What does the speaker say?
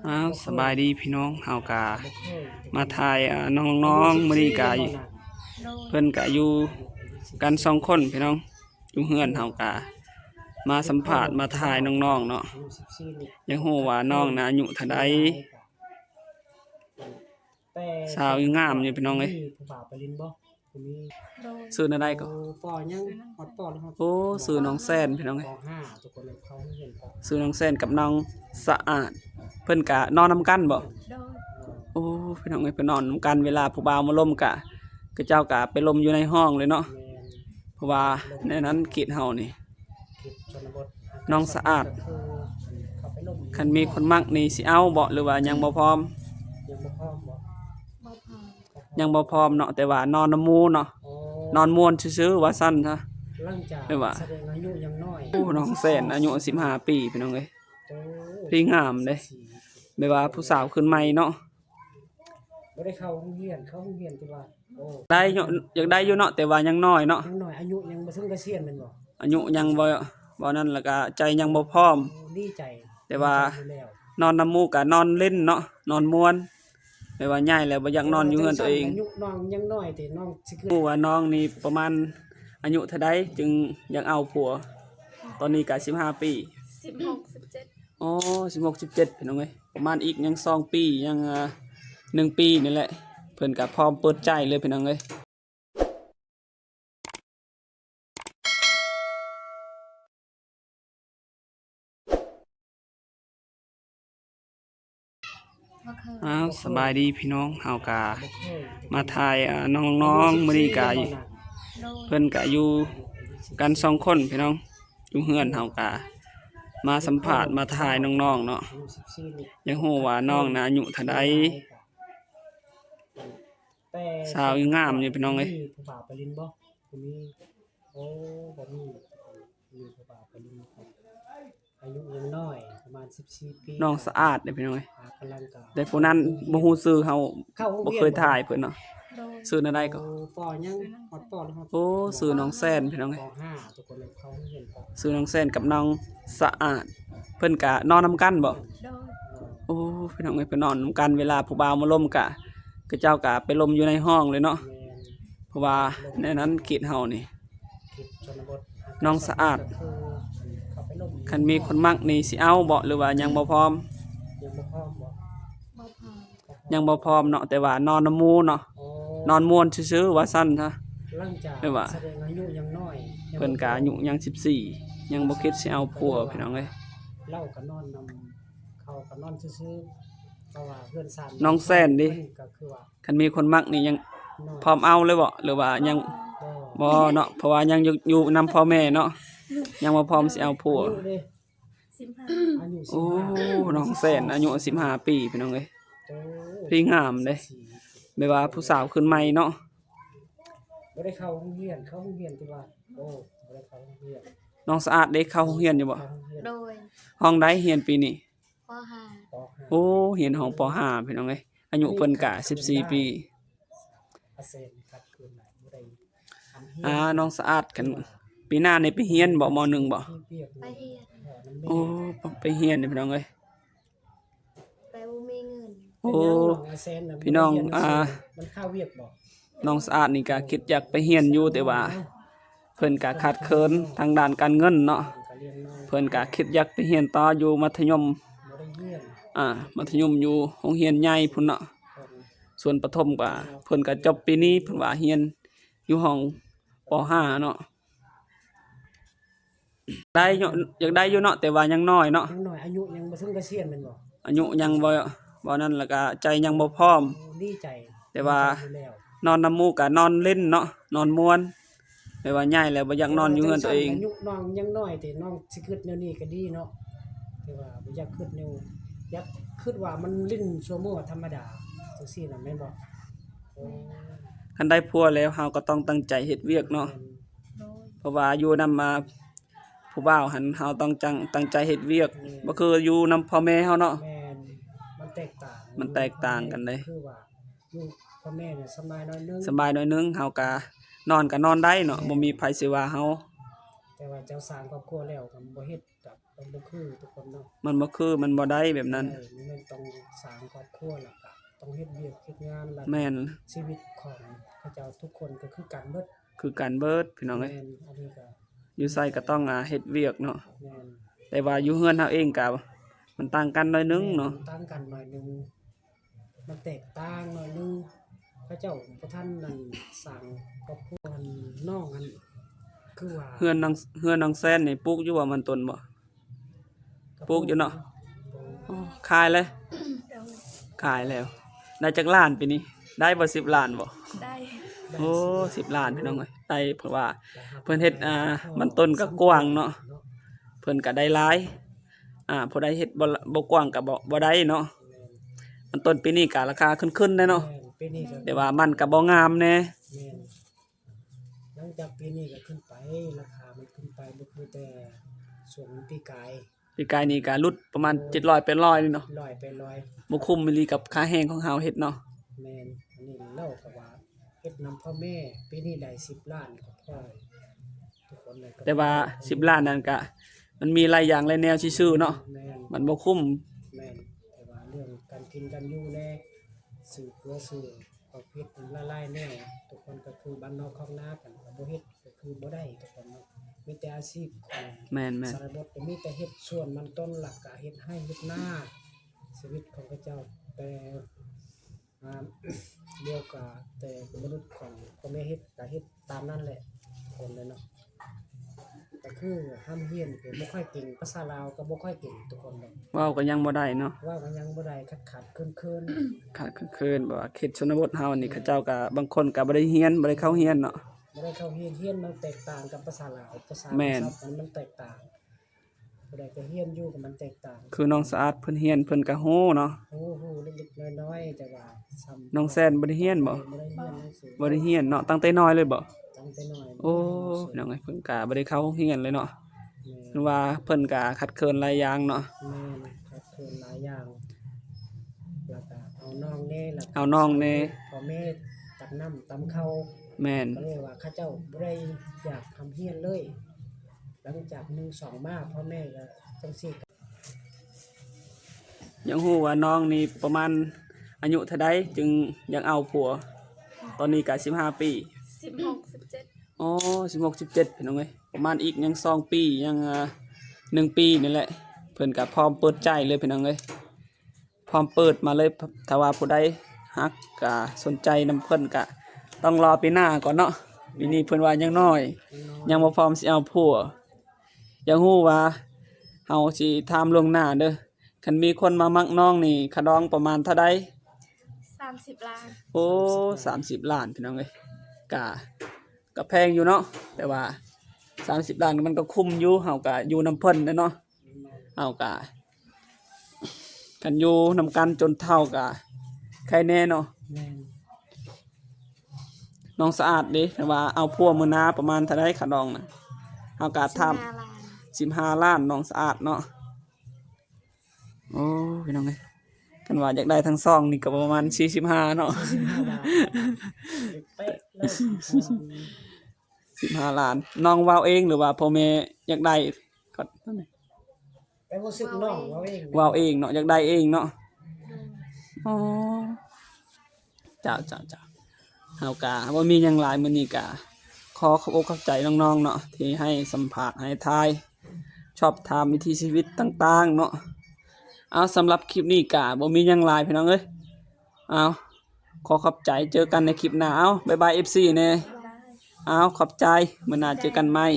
ອ້າວ ສະບາຍດີພີ່ນ້ອງ ເຮົາກະມາຖ່າຍ ອ່າ ນ້ອງໆ ມື້ນີ້ກະເພິ່ນກະຢູ່ກັນສອງຄົນພີ່ນ້ອງ ຢູ່ເຮືອນ ເຮົາກະມາສຳພາດມາຖ່າຍນ້ອງໆ ເນາະ ຢາກຮູ້ວ່ານ້ອງນະອາຍຸເທົ່າໃດ ສາວງາມຢູ່ພີ່ນ້ອງເອີຍ. ຊື່ແນວໃດກໍ? ໂອ້ ຊື່ນ້ອງແຊນພີ່ນ້ອງເອີຍ ຊື່ນ້ອງແຊນກັບນ້ອງສະອາດ ເພິ່ນກະນອນນຳກັນບໍ່? ໂອ້ ພີ່ນ້ອງເອີຍ ເພິ່ນນອນນຳກັນ ເວລາຜູ້ບ່າວມາລົມກະ ເຂົາເຈົ້າກະໄປລົມຢູ່ໃນຫ້ອງເລີຍເນາະ ເພາະວ່າໃນນັ້ນເຂດເຮົານີ້ ນ້ອງສະອາດ ຄັນມີຄົນມັກນີ້ຊິເອົາບໍ່ ຫຼືວ່າຍັງບໍ່ພ້ອມ? ຍັງບໍ່ພ້ອມເນາະ ແຕ່ວ່ານອນນຳໝູ່ເນາະ ນອນມ່ວນຊື່ໆ ວ່າຊັ້ນຊະ ແບບວ່າ ໂອ້ ນ້ອງແຊນອາຍຸສິບຫ້າປີພີ່ນ້ອງເອີຍ ໂອ້ ງາມເດ້ ແບບວ່າຜູ້ສາວຂຶ້ນໃໝ່ເນາະ ບໍ່ໄດ້ເຂົ້າໂຮງຮຽນ ເຂົ້າໂຮງຮຽນແຕ່ວ່າ ໄດ້ຢູ່ ຢາກໄດ້ຢູ່ເນາະ ແຕ່ວ່າຍັງນ້ອຍເນາະ ຍັງນ້ອຍ ອາຍຸຍັງບໍ່ເຖິງກະສຽນແມ່ນບໍ່? ອາຍຸຍັງບໍ່ ບໍ່ນັ້ນ ແລ້ວກະໃຈຍັງບໍ່ພ້ອມ ດີໃຈ ແຕ່ວ່ານອນນຳໝູ່ກະນອນຫຼິ້ນເນາະ ນອນມ່ວນ ແບບວ່າໃຫຍ່ແລ້ວບໍ່ຢາກນອນຢູ່ເຮືອນຕົວເອງ ອາຍຸນ້ອງຍັງນ້ອຍເດ້ ນ້ອງຊິຄື ຮູ້ວ່ານ້ອງນີ້ປະມານອາຍຸເທົ່າໃດຈຶ່ງຢາກເອົາຜົວ? ຕອນນີ້ກະສິບຫ້າປີ ສິບຫົກ ສິບເຈັດ ອໍ ສິບຫົກ ສິບເຈັດ ພີ່ນ້ອງເອີຍ ປະມານອີກຍັງສອງປີ ຍັງ ອ່າ ໜຶ່ງປີນີ້ແຫຼະ ເພິ່ນກະພ້ອມເປີດໃຈເລີຍພີ່ນ້ອງເອີຍ. ອ້າວ ສະບາຍດີພີ່ນ້ອງ ເຮົາກະມາຖ່າຍ ອ່າ ນ້ອງໆ ມື້ນີ້ກະເພິ່ນກະຢູ່ກັນສອງຄົນພີ່ນ້ອງ ຢູ່ເຮືອນ ເຮົາກະມາສຳພາດມາຖ່າຍນ້ອງໆ ເນາະ ຢາກຮູ້ວ່ານ້ອງນະອາຍຸເທົ່າໃດ ສາວງາມຢູ່ພີ່ນ້ອງເອີຍ ຜູ້ບ່າວໄປຫຼິ້ນບໍ່? ບໍ່ມີ ໂອ້ ບໍ່ມີ ມີຜູ້ບ່າວໄປຫຼິ້ນ ອາຍຸຍັງນ້ອຍ ປະມານສິບສີ່ປີ ນ້ອງສະອາດເດ້ພີ່ນ້ອງເອີຍ ແຕ່ຜູ້ນັ້ນບໍ່ຮູ້ຊື່ ເຮົາບໍ່ເຄີຍຖ່າຍເພິ່ນເນາະ ຊື່ແນວໃດກໍ? ໂອ້ ຊື່ນ້ອງແຊນພີ່ນ້ອງເອີຍ ຊື່ນ້ອງແຊນກັບນ້ອງສະອາດ ເພິ່ນກະນອນນຳກັນບໍ່? ໂອ້ ພີ່ນ້ອງເອີຍ ເພິ່ນນອນນຳກັນ ເວລາຜູ້ບ່າວມາລົມກະ ເຂົາເຈົ້າກະໄປລົມຢູ່ໃນຫ້ອງເລີຍເນາະ ເພາະວ່າໃນນັ້ນເຂດເຮົານີ້ ນ້ອງສະອາດ ຄັນມີຄົນມັກນີ້ຊິເອົາບໍ່ ຫຼືວ່າຍັງບໍ່ພ້ອມ? ຍັງບໍ່ພ້ອມເນາະ ແຕ່ວ່ານອນນຳໝູ່ເນາະ ນອນມ່ວນຊື່ໆ ວ່າຊັ້ນຊະ ແບບວ່າ ເພິ່ນກະອາຍຸຍັງສິບສີ່ ຍັງບໍ່ຄິດຊິເອົາຜົວພີ່ນ້ອງເອີຍ ເຮົາກະນອນນຳ ເຂົາກະນອນຊື່ໆ ເພາະວ່າເຮືອນຊານ ນ້ອງແຊນເດ້ ຄັນມີຄົນມັກນີ້ຍັງພ້ອມເອົາເລີຍບໍ່ ຫຼືວ່າຍັງ? ບໍ່ເນາະ ເພາະວ່າຍັງຢູ່ນຳພໍ່ແມ່ເນາະ ຍັງບໍ່ພ້ອມຊິເອົາຜົວ ໂອ້ ນ້ອງແຊນອາຍຸສິບຫ້າປີພີ່ນ້ອງເອີຍ ໂອ້ ງາມເດ້ ແບບວ່າຜູ້ສາວຂຶ້ນໃໝ່ເນາະ ບໍ່ໄດ້ເຂົ້າໂຮງຮຽນ ເຂົ້າໂຮງຮຽນແຕ່ວ່າ ໂອ້ ບໍ່ໄດ້ເຂົ້າໂຮງຮຽນ ນ້ອງສະອາດເດ້ ເຂົ້າໂຮງຮຽນຢູ່ບໍ່? ໂດຍ ຫ້ອງໃດຮຽນປີນີ້? ປໍຫ້າ ໂອ້ ຮຽນຫ້ອງປໍຫ້າພີ່ນ້ອງເອີຍ ອາຍຸເພິ່ນກະສິບສີ່ປີ ອາ ນ້ອງສະອາດ ຄັນປີໜ້ານີ້ໄປຮຽນບໍ່? ມໍໜຶ່ງບໍ່? ໄປຮຽນ ໂອ້ ໄປຮຽນພີ່ນ້ອງເອີຍ ແຕ່ບໍ່ມີເງິນ ໂອ້ ພີ່ນ້ອງ ອາ ມັນຄາວຽກບໍ່? ນ້ອງສະອາດນີ້ກະຄິດຢາກໄປຮຽນຢູ່ ແຕ່ວ່າເພິ່ນກະຂາດເຂີນທາງດ້ານການເງິນເນາະ ເພິ່ນກະຄິດຢາກໄປຮຽນຕໍ່ຢູ່ມັດທະຍົມ ອາ ມັດທະຍົມຢູ່ໂຮງຮຽນໃຫຍ່ພຸ້ນເນາະ ສ່ວນປະຖົມກະເພິ່ນກະຈົບປີນີ້ ເພິ່ນວ່າຮຽນຢູ່ຫ້ອງປໍຫ້າເນາະ ໄດ້ຢູ່ ຢາກໄດ້ຢູ່ເນາະ ແຕ່ວ່າຍັງນ້ອຍເນາະ ຍັງນ້ອຍ ອາຍຸຍັງບໍ່ເຖິງກະສຽນແມ່ນບໍ່? ອາຍຸຍັງບໍ່ ບໍ່ນັ້ນ ແລ້ວກະໃຈຍັງບໍ່ພ້ອມ ດີໃຈ ແຕ່ວ່ານອນນຳໝູ່ກະນອນຫຼິ້ນເນາະ ນອນມ່ວນ ແບບວ່າໃຫຍ່ແລ້ວບໍ່ຢາກນອນຢູ່ເຮືອນຕົວເອງ ອາຍຸນ້ອງຍັງນ້ອຍເດ້ ນ້ອງຊິຄິດແນວນີ້ກະດີເນາະ ແຕ່ວ່າບໍ່ຢາກຄິດແນວ ຢາກຄິດວ່າມັນຫຼິ້ນຊົ່ວໂມງທຳມະດາ ຈັ່ງຊີ້ນະ ແມ່ນບໍ່? ຄັນໄດ້ຜົວແລ້ວ ເຮົາກໍຕ້ອງຕັ້ງໃຈເຮັດວຽກເນາະ ເພາະວ່າຢູ່ນຳ ອ່າ ຜູ້ບ່າວຫັ້ນ ເຮົາຕ້ອງຕັ້ງ ຕັ້ງໃຈເຮັດວຽກ ບໍ່ຄືຢູ່ນຳພໍ່ແມ່ເຮົາເນາະ ມັນແຕກຕ່າງ ມັນແຕກຕ່າງກັນເດ້ ຄືວ່າຢູ່ພໍ່ແມ່ນີ້ສະບາຍໜ້ອຍໜຶ່ງ ສະບາຍໜ້ອຍໜຶ່ງ ເຮົາກະນອນກະນອນໄດ້ເນາະ ບໍ່ມີໃຜຊິວ່າເຮົາ ແຕ່ວ່າເຈົ້າສ້າງຄອບຄົວແລ້ວກະບໍ່ເຮັດ ກະ ມັນບໍ່ຄືທຸກຄົນເນາະ ມັນບໍ່ຄື ມັນບໍ່ໄດ້ແບບນັ້ນ ເອີ ມັນແມ່ນຕ້ອງສ້າງຄອບຄົວ ແລ້ວກໍຕ້ອງເຮັດວຽກເຮັດງານ ແລ້ວ ແມ່ນ ຊີວິດຂອງເຂົາເຈົ້າທຸກຄົນກໍຄືກັນເບິດ ຄືກັນເບິດພີ່ນ້ອງເອີຍ ແມ່ນ ອັນນີ້ກໍ ຢູ່ໃສກໍຕ້ອງ ອ່າ ເຮັດວຽກເນາະ ແມ່ນ ແຕ່ວ່າຢູ່ເຮືອນເຮົາເອງກໍມັນຕ່າງກັນໜ້ອຍໜຶ່ງເນາະ ແມ່ນ ມັນຕ່າງກັນໜ້ອຍໜຶ່ງ ມັນແຕກຕ່າງໜ້ອຍໜຶ່ງ ເຂົາເຈົ້າບໍ່ທັນນັ້ນ ສ້າງຄອບຄົວ ນ້ອງຫັ້ນ ຄືວ່າ ເຮືອນນ້ອງ ເຮືອນນ້ອງແຊນນີ້ປູກຢູ່ບໍ່ມັນຕົ້ນບໍ່? ປູກຢູ່ເນາະ ໂອ້ ຂາຍເລີຍ ຂາຍແລ້ວ ໄດ້ຈັກລ້ານປີນີ້? ໄດ້ບໍ່ສິບລ້ານບໍ່? ໄດ້ ໂອ້ ສິບລ້ານພີ່ນ້ອງເອີຍ ໄດ້ ເພາະວ່າເພິ່ນເຮັດ ອ່າ ມັນຕົ້ນກໍກວ້າງເນາະ ເພິ່ນກໍໄດ້ຫຼາຍ ອ່າ ຜູ້ໃດເຮັດບໍ່ ບໍ່ກວ້າງກໍບໍ່ ບໍ່ໄດ້ເນາະ ມັນຕົ້ນປີນີ້ກໍລາຄາຂຶ້ນໆແດ່ເນາະ ແຕ່ວ່າມັນກໍບໍ່ງາມແດ່ ແມ່ນ ຫຼັງຈາກປີນີ້ກໍຂຶ້ນໄປ ລາຄາມັນຂຶ້ນໄປ ບໍ່ຄືແຕ່ຊ່ວງປີກາຍ ປີກາຍນີ້ກໍຫຼຸດປະມານເຈັດຮ້ອຍແປດຮ້ອຍນີ້ເນາະ ຮ້ອຍແປດຮ້ອຍ ບໍ່ຄຸ້ມອີ່ຫຼີກັບຄ່າແຮງຂອງເຮົາເຮັດເນາະ ແມ່ນ ອັນນີ້ເລົ່າກໍວ່າເຮັດນຳພໍ່ແມ່ ປີນີ້ໄດ້ສິບລ້ານກໍພໍ ທຸກຄົນເລີຍ ແຕ່ວ່າສິບລ້ານນັ້ນກະ ມັນມີຫຼາຍຢ່າງຫຼາຍແນວຊື່ໆເນາະ ແມ່ນ ມັນບໍ່ຄຸ້ມ ແມ່ນ ແຕ່ວ່າເລື່ອງການກິນການຢູ່ແດ່ ຊື້ຕົວະຊື້ ເຮົາເຮັດຫຼາຍໆແນວ ທຸກຄົນກໍຄືບ້ານນອກຄອກນາກັນ ກໍບໍ່ເຮັດກໍຄືບໍ່ໄດ້ ທຸກຄົນເນາະ ມີແຕ່ອາຊີບຂອງ ແມ່ນໆ ຊະນະບົດ ກໍມີແຕ່ເຮັດສວນມັນຕົ້ນ ແລ້ວກໍເຮັດໄຮ່ເຮັດນາ ຊີວິດຂອງເຂົາເຈົ້າ ແຕ່ ອ່າ ດຽວກໍແຕ່ມະນຸດຂອງພໍ່ແມ່ເຮັດກໍເຮັດຕາມນັ້ນແຫຼະ ທຸກຄົນເລີຍເນາະ ກໍຄືຮ່ຳຮຽນກໍບໍ່ຄ່ອຍເກັ່ງ ພາສາລາວກໍບໍ່ຄ່ອຍເກັ່ງ ທຸກຄົນເນາະ ເວົ້າກໍຍັງບໍ່ໄດ້ເນາະ ເວົ້າກໍຍັງບໍ່ໄດ້ ຂາດໆເຂີນໆ ຂາດເຂີນໆ ແບບວ່າເຂດຊົນນະບົດເຮົານີ້ ແມ່ນ ເຂົາເຈົ້າກໍບາງຄົນກໍບໍ່ໄດ້ຮຽນ ບໍ່ໄດ້ເຂົ້າຮຽນເນາະ ບໍ່ໄດ້ເຂົ້າຮຽນ ຮຽນມັນແຕກຕ່າງກັບພາສາລາວ ພາສາ ແມ່ນ ມັນແຕກຕ່າງ ຜູ້ໃດກໍຮຽນຢູ່ກໍມັນແຕກຕ່າງ ຄືນ້ອງສະອາດເພິ່ນຮຽນເພິ່ນກໍຮູ້ເນາະ ຮູ້ ຮູ້ເລັກໆນ້ອຍໆ ແຕ່ວ່າສ່ຳ ນ້ອງແຊນບໍ່ໄດ້ຮຽນບໍ່? ບໍ່ໄດ້ຮຽນໜັງສື ບໍ່ໄດ້ຮຽນເນາະ ຕັ້ງແຕ່ນ້ອຍເລີຍບໍ່? ຕັ້ງແຕ່ນ້ອຍ ໂອ້ ບໍ່ໄດ້ຮຽນໜັງສື ພີ່ນ້ອງເອີຍ ເພິ່ນກໍບໍ່ໄດ້ເຂົ້າໂຮງຮຽນເລີຍເນາະ ແມ່ນ ເພິ່ນວ່າເພິ່ນກໍຂາດເຂີນຫຼາຍຢ່າງເນາະ ແມ່ນ ຂາດເຂີນຫຼາຍຢ່າງ ແລ້ວກໍເອົານ້ອງແດ່ ແລ້ວກໍເອົານ້ອງແດ່ ພໍ່ແມ່ຕັກນ້ຳຕຳເຂົ້າ ແມ່ນ ກໍເລີຍວ່າເຂົາເຈົ້າບໍ່ໄດ້ຢາກຮ່ຳຮຽນເລີຍ ຫຼັງຈາກໜຶ່ງສອງມາ ພໍ່ແມ່ກໍຈັ່ງຊີ້ ຢາກຮູ້ວ່ານ້ອງນີ້ປະມານອາຍຸເທົ່າໃດຈຶ່ງຢາກເອົາຜົວ? ຕອນນີ້ກະສິບຫ້າປີ ສິບຫົກ ສິບເຈັດ ອໍ ສິບຫົກ ສິບເຈັດ ພີ່ນ້ອງເອີຍ ປະມານອີກຍັງສອງປີ ຍັງ ເອີ ໜຶ່ງປີນີ້ແຫຼະ ເພິ່ນກະພ້ອມເປີດໃຈເລີຍ ພີ່ນ້ອງເອີຍ ພ້ອມເປີດມາເລີຍ ຖ້າວ່າຜູ້ໃດຮັກກະສົນໃຈນຳເພິ່ນກະຕ້ອງລໍປີໜ້າກ່ອນເນາະ ປີນີ້ເພິ່ນວ່າຍັງນ້ອຍ ຍັງບໍ່ພ້ອມຊິເອົາຜົວ ຢາກຮູ້ວ່າເຮົາຊິຖາມລ່ວງໜ້າເດີ້ ຄັນມີຄົນມາມັກນ້ອງນີ້ ຄ່າດອງປະມານເທົ່າໃດ? ສາມສິບລ້ານ ໂອ້ ສາມສິບລ້ານ ພີ່ນ້ອງເອີຍ ກະ ກະແພງຢູ່ເນາະ ແຕ່ວ່າສາມສິບລ້ານມັນກໍຄຸ້ມຢູ່ ເຮົາກະຢູ່ນຳເພິ່ນແຫຼະເນາະ ເຮົາກະ ຄັນຢູ່ນຳກັນຈົນເຖົ້າກະໄຄແນ່ເນາະ ແມ່ນ ນ້ອງສະອາດເດ ຖ້າວ່າເອົາຜົວມື້ໜ້າປະມານເທົ່າໃດຄ່າດອງນະ? ເຮົາກະຖາມ ສິບຫ້າລ້ານ ສິບຫ້າລ້ານ ນ້ອງສະອາດເນາະ ໂອ້ ພີ່ນ້ອງເອີຍ ຄັນວ່າຢາກໄດ້ທັງສອງນີ້ກໍປະມານສີ່ສິບຫ້າເນາະ ສີ່ສິບຫ້າລ້ານ ເປັະເລີຍ ສິບຫ້າລ້ານ ນ້ອງເວົ້າເອງ ຫຼືວ່າພໍ່ແມ່ຢາກໄດ້? ແຕ່ຮູ້ສຶກນ້ອງເວົ້າເອງ ເວົ້າເອງເນາະ ຢາກໄດ້ເອງເນາະ ໂດຍ ອໍ ເຈົ້າ ເຈົ້າ ເຈົ້າ ເຮົາກະບໍ່ມີຫຍັງຫຼາຍ ມື້ນີ້ກະຂໍຂອບອົກຂອບໃຈນ້ອງໆເນາະ ທີ່ໃຫ້ສຳພາດໃຫ້ທາຍ ສອບຖາມວິຖີຊີວິດຕ່າງໆເນາະ ເອົາ ສຳລັບຄລິບນີ້ກະບໍ່ມີຫຍັງຫຼາຍ ພີ່ນ້ອງເອີຍ ເອົາ ຂໍຂອບໃຈ ເຈີກັນໃນຄລິບໜ້າ ເອົາ ບາຍບາຍ ເອັຟຊີ ແດ່ ບາຍບາຍ ເອົາ ຂອບໃຈ ມື້ໜ້າເຈີກັນໃໝ່.